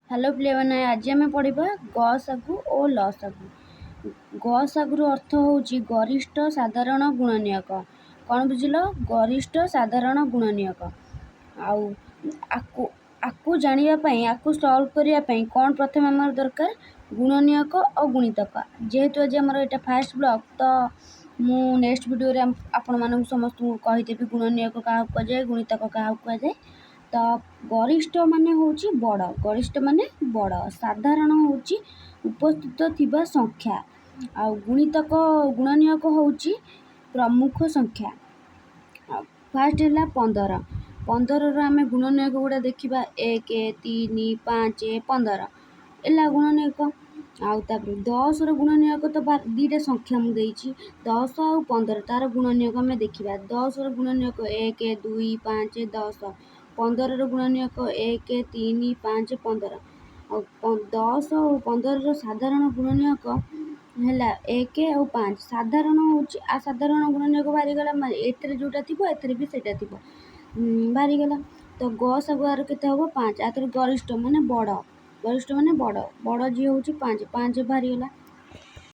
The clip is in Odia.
ହ୍ୟାଲୋ ପିଲାମାନେ, ଆଜି ଆମେ ପଢ଼ିବା ଗସାଗୁ ଓ ଲସାଗୁ। ଗସାଗୁର ଅର୍ଥ ହେଉଛି ଗରିଷ୍ଠ ସାଧାରଣ ଗୁଣନୀୟକ। କ'ଣ ବୁଝିଲ? ଗରିଷ୍ଠ ସାଧାରଣ ଗୁଣନୀୟକ। ଆଉ ଆକୁ ଜାଣିବା ପାଇଁ, ଆକୁ ସଲ୍ଭ କରିବା ପାଇଁ କ'ଣ ପ୍ରଥମେ ଆମର ଦରକାର? ଗୁଣନୀୟକ ଆଉ ଗୁଣିତକ। ଯେହେତୁ ଆଜି ଆମର ଏଇଟା ଫାଷ୍ଟ ବ୍ଲଗ୍, ତ ମୁଁ ନେକ୍ସଟ ଭିଡ଼ିଓରେ ଆପଣମାନଙ୍କୁ ସମସ୍ତଙ୍କୁ କହିଦେବି ଗୁଣନୀୟକ କାହାକୁ କୁହାଯାଏ, ଗୁଣିତକ କାହାକୁ କୁହାଯାଏ। ତ ଗରିଷ୍ଠ ମାନେ ହେଉଛି ବଡ଼, ଗରିଷ୍ଠ ମାନେ ବଡ଼, ସାଧାରଣ ହେଉଛି ଉପସ୍ଥିତ ଥିବା ସଂଖ୍ୟା, ଆଉ ଗୁଣିତକ ଗୁଣନୀୟକ ହେଉଛି ପ୍ରମୁଖ ସଂଖ୍ୟା। ଫାଷ୍ଟ ହେଲା 15। 15ର ଆମେ ଗୁଣନୀୟକ ଗୁଡ଼ା ଦେଖିବା, 1, 3, 5, 15 ହେଲା ଗୁଣନୀୟକ। ଆଉ ତାପରେ 10ର ଗୁଣନୀୟକ ତ ଦୁଇଟା ସଂଖ୍ୟା ମୁଁ ଦେଇଛି, 10 ଆଉ 15, ତାର ଗୁଣନୀୟକ ଆମେ ଦେଖିବା। 10ର ଗୁଣନୀୟକ 1, 2, 5, 10। 15ର ଗୁଣନୀୟକ 1, 3, 5, 15। ଆଉ 10 ଆଉ 15ର ସାଧାରଣ ଗୁଣନୀୟକ ହେଲା 1 ଆଉ 5। ସାଧାରଣ ହେଉଛି, ସାଧାରଣ ଗୁଣନୀୟକ ବାହାରିଗଲା, ଏଥିରେ ଯେଉଁଟା ଥିବ ଏଥିରେ ବି ସେଇଟା ଥିବ, ବାହାରିଗଲା। ତ ଗସାଗୁ ଆର କେତେ ହେବ? 5। ଆଥରେ ଗରିଷ୍ଠ ମାନେ ବଡ଼, ଗରିଷ୍ଠ ମାନେ ବଡ଼, ବଡ଼ ଯିଏ ହେଉଛି 5, 5 ବାହାରିଗଲା।